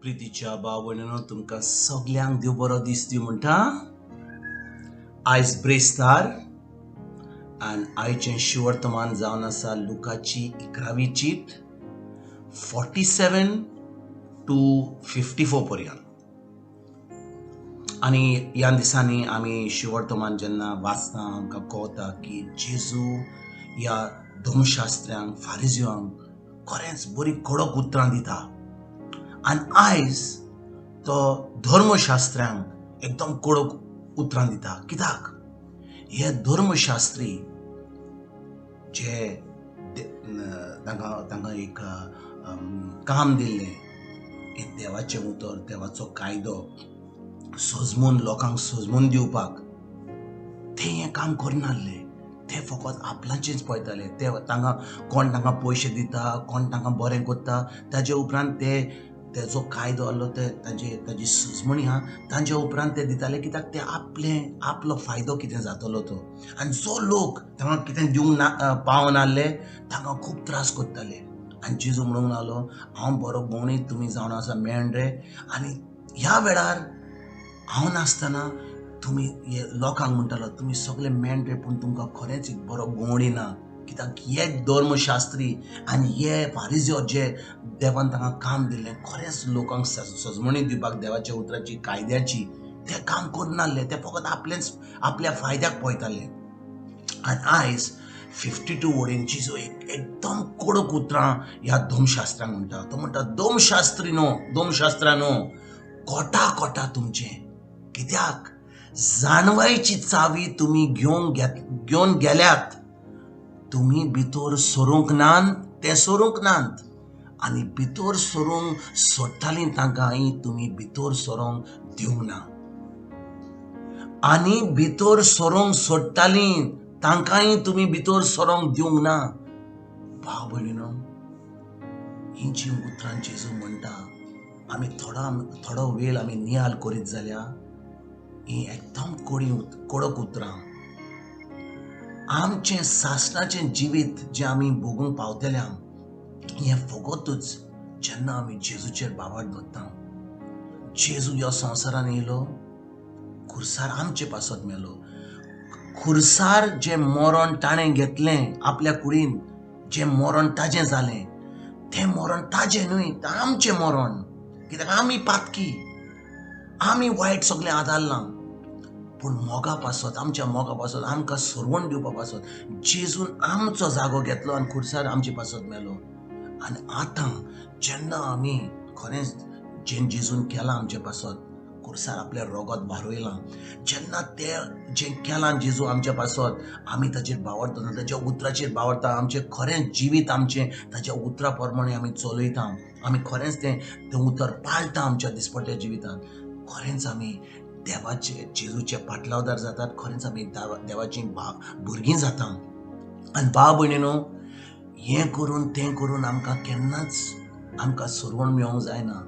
प्रितीच्या भाव भयणीनो, तुमकां सगल्यांक देव बरो दीस दी म्हणटा. आयज ब्रेस्तार आनी आयचें शिवर्तमान जावन आसा लुकाची 11वी चीट 47 to 54 पर्यंत. आनी ह्या दिसांनी आमी शिवर्तमान जेन्ना वाचता आमकां कळटा की जेजू ह्या धर्मशास्त्र्यांक फारिजियांक खरेंच बरी कडक उतरां दिता. आनी आयज तो धर्मशास्त्र्यांक एकदम कडक उतरां दिता. कित्याक हे धर्मशास्त्री जे तांकां एक काम दिल्लें, एक देवाचें उतर, देवाचो कायदो सजमून लोकांक सजमून दिवपाक, ते हें काम करनासले. ते फकत आपणाचेंच पळयताले. ते तांकां कोण तांकां पयशे दिता, कोण तांकां बरें करता, ताजे उपरांत ते तेजो कायदो आहलो, ते ताजी सजमणी आहा तांच्या उपरांत ते दिताले. कित्याक ते आपले आपलो फायदो कितें जातलो तो. आनी जो लोक तांकां कितें दिवंक ना पावनासले तांकां खूब त्रास करताले. आनी जेजू म्हणूंक लागलो, हांव बरो गवणी, तुमी जावन आसा मेंढरे. आनी ह्या वेळार हांव नासतना तुमी हे लोकांक म्हणटालो, तुमी सगळे मेंढरे, पूण तुमकां खरेंच एक बरो गवणी ना. कित्याक हे धर्मशास्त्री आनी हे फारिजियो जे देवान तांकां काम दिल्लें खरेंच लोकांक सजमणी दिवपाक देवाच्या उतराची कायद्याची, ते काम करनासले. ते फकत आपलेंच आपल्या फायद्याक पळयताले. आनी आयज 52 वडीन जेजू एक एकदम कडक उतरां ह्या धर्मशास्त्रांक म्हणटा. तो म्हणटा, धर्मशास्त्री नो, धर्मशास्त्रानो, कोटा कोटा तुमचें, कित्याक जाणवायची चावी तुमी घेवन गेल्यात, तुमी भितर सरूंक नात, ते सरूंक नात. आनी भितर सरूंक सोडटालीं तांकां तुमी भितर सरूंक दिवंक ना. आनी भितर सरूंक सोडटालीं तांकांय तुमी भितर सरूंक दिवंक ना. भाव भयणीनो, हीं जीं उतरां जेजू म्हणटा, आमी थोडो वेळ आमी नियाल करीत जाल्यार हीं एकदम कडक उतरां. आमचें सासणाचें जिवीत जें आमी भोगूंक पावतले हें फकतूच जेन्ना आमी जेजूचेर बावाट दवरता. जेजू ह्या संवसारान येयलो, खुर्सार आमचे पासत मेलो. खुर्सार जें मरण ताणें घेतलें आपल्या कुडीन, जें मरण ताजें जालें, तें मरण ताजें न्हय, तें आमचें मरण. कित्याक आमी पातकी, आमी वायट सगळें आदारलां. पूण मोगा पासत, आमच्या मोगा पासत, आमकां सरवण दिवपा पासत जेजून आमचो जागो घेतलो आनी खुर्सार आमचे पासत मेलो. आनी आतां जेन्ना आमी खरेंच जें जेजून केलां आमचे पासत, खुर्सार आपलें रोगत भारयलां, जेन्ना तें जें केलां जेजू आमच्या पासत, आमी ताचेर बावरता, ताच्या उतराचेर बावरता, आमचें खरें जिवीत आमचें ताच्या उतरा प्रमाणे आमी चलयता, आमी खरेंच तें उतर पाळटा आमच्या दिसपट्ट्या जिवितांत, खरेंच आमी देवाचे जेजूचे पाटलावदार जातात, खरेंच आमी देवाची भुरगीं जाता. आनी भाव भयणीनो, हें करून तें करून आमकां केन्नाच आमकां सरवण मेळोंक जायना.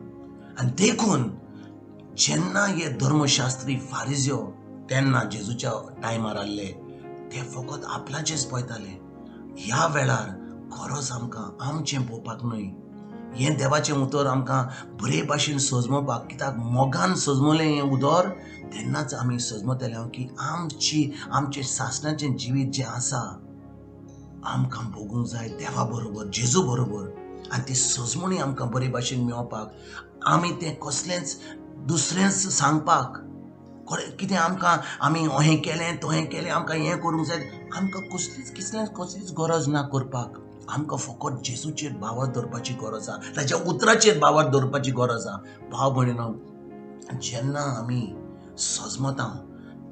आनी देखून जेन्ना हे धर्मशास्त्री फारिजियो तेन्ना जेजूच्या टायमार आहले, ते फकत आपणाचेच पळयताले. ह्या वेळार खरोच आमकां आमचें पळोवपाक न्हय, हें देवाचें उतर आमकां बरे भाशेन सजमोवपाक, कित्याक मोगान सजमलें हें उतर तेन्नाच आमी सजमतले की आमची आमचें सासणाचें जिवीत जें आसा आमकां भोगूंक जाय देवा बरोबर, जेजू बरोबर. आनी ती सजमणी आमकां बरे भाशेन मेळोवपाक आमी तें कसलेंच दुसरेंच सांगपाक कितें आमकां आमी अहें केलें तहें केलें, आमकां हें करूंक जाय, आमकां कसलीच किसलेंच कसलीच गरज ना करपाक. आमकां फकत जेजूचेर बावर दवरपाची गरज आसा, ताच्या उतराचेर बावर दवरपाची गरज आसा. भाव भयणीनो, जेन्ना आमी सजमता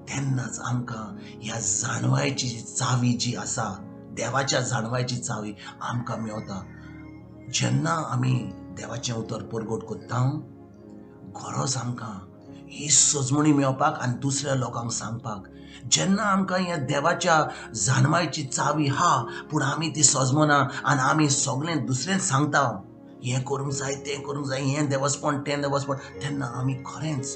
तेन्नाच आमकां ह्या जाणवायची चावी जी आसा, देवाच्या जाणवायची चावी आमकां मेवता. जेन्ना आमी देवाचें उतर परगट करता, गरज आमकां ही सजमणी मेळपाक आनी दुसऱ्या लोकांक सांगपाक. जेन्ना आमकां ह्या देवाच्या जाणवायची चावी हा, पूण आमी ती सजमना आनी आमी सगळें दुसरेंच सांगता, हें करूंक जाय, तें करूंक जाय, हें देवस्पण तें देवस्पण, तेन्ना आमी खरेंच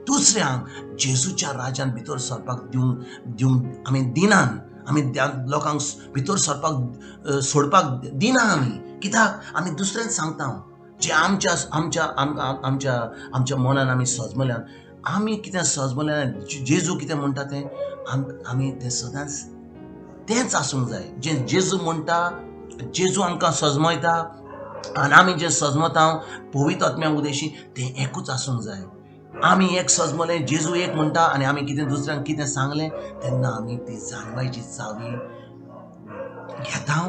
दुसऱ्यांक जेजूच्या राज्यान भितर सरपाक दिवंक आमी दिनान, आमी लोकांक भितर सरपाक सोडपाक दिना आमी. कित्याक आमी दुसरेंच सांगता. जें आमच्या आमच्या आमच्या आमच्या मनान आमी सजमल्यान, आमी कितें सजमल्यान, जेजू कितें म्हणटा तें आमी तें सदांच तेंच आसूंक जाय. जें जेजू म्हणटा, जेजू आमकां सजमयता आनी आमी जें सजमता पवित्र आत्म्या उदेशी तें एकूच आसूंक जाय. आमी एक सजमलें, जेजू एक म्हणटा आनी आमी कितें दुसऱ्यांक कितें सांगलें तेन्ना आमी ती जाणवायची चावी घेता,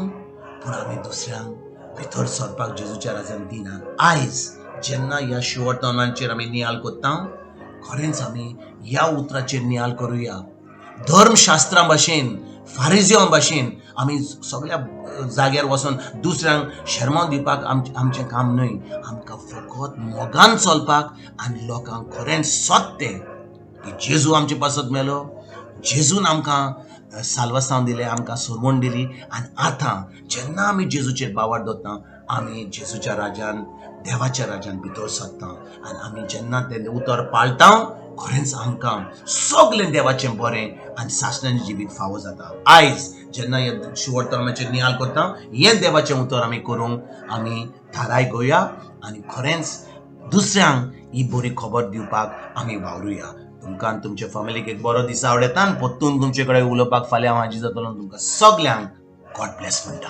पूण आमी दुसऱ्यांक भितर सरपाक जेजूच्या राजान दिना. आयज जेन्ना ह्या शिवटनाचेर आमी नियाल करता, खरेंच आमी ह्या उतराचेर नियाल करुया. धर्मशास्त्रां भाशेन, फारिजियां भाशेन आमी सगळ्या जाग्यार वचोन दुसऱ्यांक शेरमांव दिवपाक आमचें काम न्हय. आमकां फकत मोगान चलपाक आनी लोकांक खरेंच सत तें की जेजू आमचे पासत मेलो, जेजून आमकां साल्वासांव दिलें, आमकां सोरवण दिली आनी आतां जेन्ना आमी जेजूचेर बावार दवरता आमी जेजूच्या राजान, देवाच्या राजान भितर सरता आनी आमी जेन्ना तें उतर पाळटा खरेंच आमकां सगळें देवाचें बरें आनी सासणाचें जिवीत फावो जाता. आयज जेन्ना हे शिवट धर्माचेर नियाल करता, हें देवाचें उतर आमी करूंक आमी थाराय घेवया आनी खरेंच दुसऱ्यांक ही बरी खबर दिवपाक आमी वावरुया. तुमकां आनी तुमच्या फॅमिलीक एक बरो दीस आवडटा आनी परतून तुमचे कडेन उलोवपाक फाल्यां हांव हाजीर जातलो. तुमकां सगल्यांक गॉड ब्लेस म्हणटा.